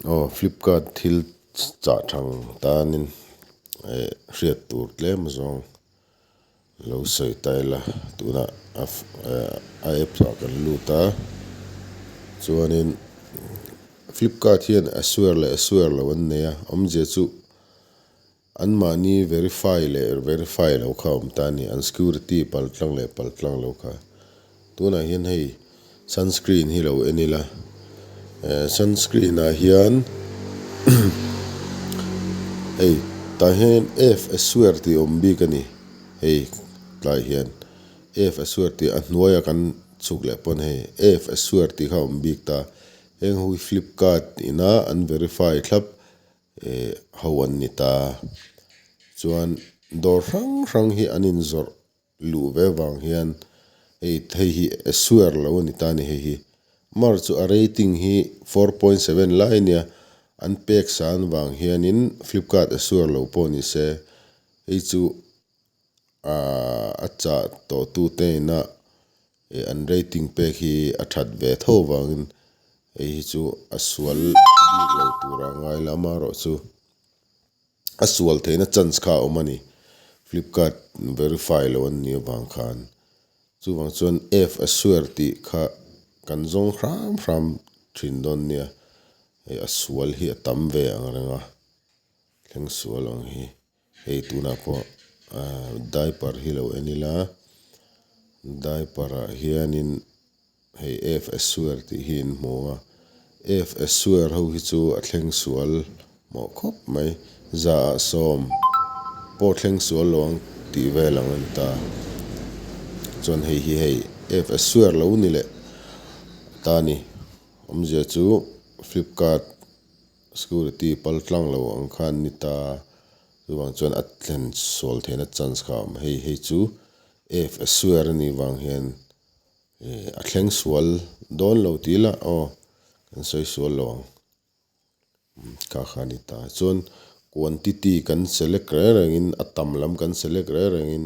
Aw flipkart thil chah thang tanin eh hriat tur tlem zawng lo sawi ta ila tunah a a apps ah kan lut a chuanin flipkart hian a sure leh a sure loh an nei a awmzia chu anmahni verify leh verify lo kha a awm ta a ni an security pal tlang leh pal tlang lo kha tunah hian hei sunscreen hi lo en ila eh sunscreen ah hian hei tah hian f assured tih a awm bik a ni hei tlaiah hian f assured tih a hnuaiah kan chhuk leh pawn hei f assured tih kha a awm bik ta heng ho hi flipkart ina an verify thlap eh ho an ni ta chuan dawr hrang hrang hi an inzawrh luh ve vang hian hei hei hi assured lo a ni ta a ni hei hi mar chu a rating hi 4.7 lai a nia an pek san vang hianin flipkart assured lo pawh ni se hei chu ahh a chah tawh tu te ina eh an rating pek hi a that ve tho vangin hei hi chu a sual bik lo tur a ngai la amaherawhchu a sual theihna chance kha a awm a ni flipkart verify lo an nih avang khan chuvang chuan f assured tih kha kan zawng hram hram thin dawn nia hei a sual hi a tam ve ang reng a thleng sual ang hi hei tunah pawh ahh diaper hi lo en ila diaper ah hianin hei f assured tih hi in hmu a f assured ho hi chu a thleng sual mawh khawp mai za ah sawm pawh thleng sual lo ang tih vel ang a ni ta chuan hei hi hei f assured lo ni leh ta a ni awmzia chu flipkart security pal tlang lo ang khan an ni ta chuvang chuan a thlen sual theihna chance kha a awm hei hei chu f assured a nih vang hian eh a thleng sual dawn lo tih ila aw kan sawi sual lo ang kha kha a ni ta chuan quantity kan select reng rengin a tam lam kan select reng rengin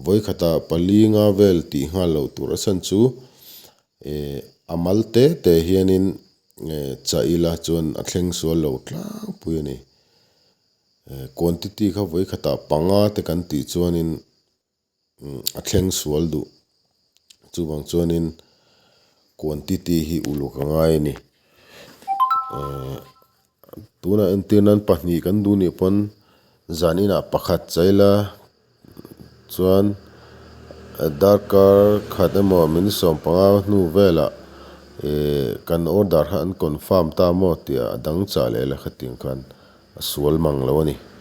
vawikhatah pali nga vel tih nghal loh tur a chhan chu eh a mal te te hianin eh chah ila chuan a thleng sual lo tlangpui a ni eh quantity kha vawikhatah panga te kan tih chuanin a thleng sual duh chuvang chuanin quantity hi uluk a ngai a ni ehh tunah entir nan pahnih kan duh nih pawn zan inah pakhat chah ila chuan darkar khat emaw min sawm panga hnu velah ehh kan order kha an confirm ta maw tih a dang chah leh la khatiang khan a sual mang lo a ni.